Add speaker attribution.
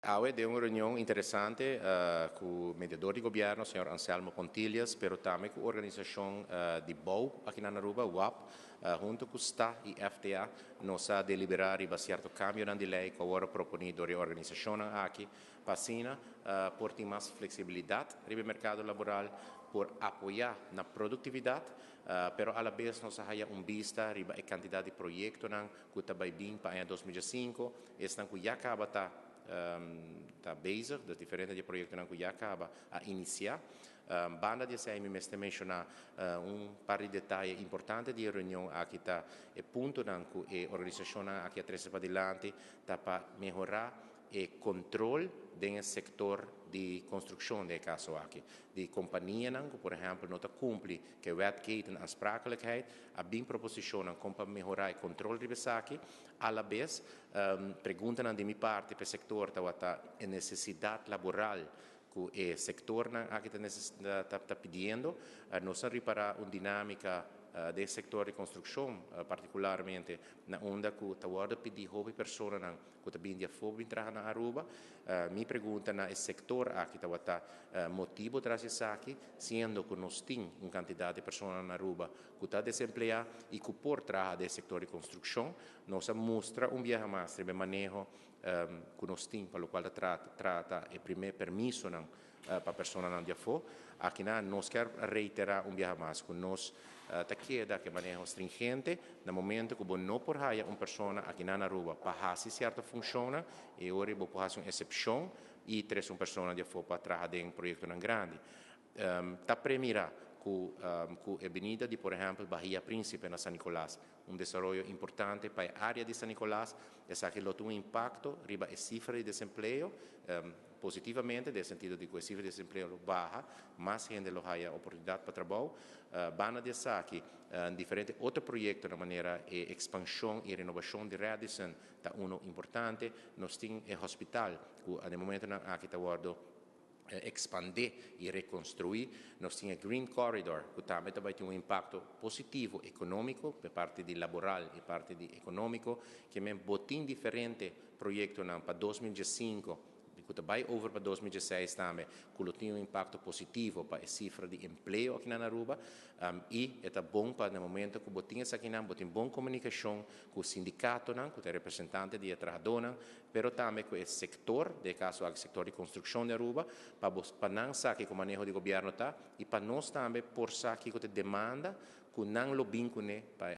Speaker 1: Awe den un reunion interesante cu mediador di gobierno, señor Anselmo Pontilius, pero tambe cu organisacion di bouw aki na Aruba, WAP, hunto cu STA y FTA, nos a delibera riba cierto cambionan di ley cu awor proponi door e organisacionnan aki, pa asina por tin mas flexibilidad riba mercado laboral, por apoya na productividad, pero a la vez nos a haya un vista riba e cantidad di proyectonan cu ta bay bin pa aña 2005, esnan cu ya caba ta bezig, dus diferente di proyectonan cu ya caba a inicia. Banda di esey mi mester menciona un par di detaye importante di e reunion aki ta e puntonan cu e organisacionnan aki a trece padilanti ta pa mehora e control den sector di construccion den e caso aki. Di companianan cu, por ehempel, no ta cumpli cu Wet ketenaansprakelijkheid, a bin proposicionnan con pa mehora e control riba esaki. A la vez, preguntanan di mi parti pa e sector ta e necesidad laboral cu e sectornan aki ta pidiendo. Nos a ripara un dinamica den sector di construccion, particularmente na unda cu ta wordo pidi hopi personanan cu ta bin di afo bin traha na Aruba. Mi pregunta na e sector aki ta motibo tras esaki, siendo cu nos tin un cantidad di persona na Aruba cu ta desemplea y cu por traha den sector di construccion. Nos a mustra un biaha mas riba maneho cu nos tin pa locual trata e prome permisonan pa personanan di afo. Aki na nos kier reitera un biaha mas cu nos ta keda cu maneho stringente na momento cu bo no por haya un persona aki na Aruba pa haci cierto funcion y ora bo por haci un excepcion y trece un persona di afo pa traha den proyectonan grandi. Ta premira cu e benida di, por ehempel, Bahia Principe na San Nicolas, un desaroyo importante pa e area di San Nicolas, esaki lo tin un impacto riba e cifra di desempleo, positivamente, den sentido di cu e cifra di desempleo lo baha, mas hende lo haya oportunidad pa trabou. Banda di esaki, diferente otro proyecto na manera e expansion y renovacion di Radisson ta uno importante. Nos tin e hospital cu na momentonan aki ta wordo expande y reconstrui. Nos tin e Green Corridor, cu tambe tambe tin un impacto positivo economico, pa parti di laboral y parti di economico, kiermen bo tin diferente proyectonan pa 2015 cu ta bay over pa 2016 tambe, cu tin un impacto positivo pa e cifra di empleo aki na Aruba, y ta bon pa na momento cu bo tin esakinan, bo tin bon comunicacion cu sindicatonan, cu ta representante di trahadornan, pero tambe cu e sector, den caso e sector di construccion di Aruba, pa nan sa kico maneho di gobierno ta, y pa nos tambe por sa kico ta e demanda, cu nan lo bin cune pa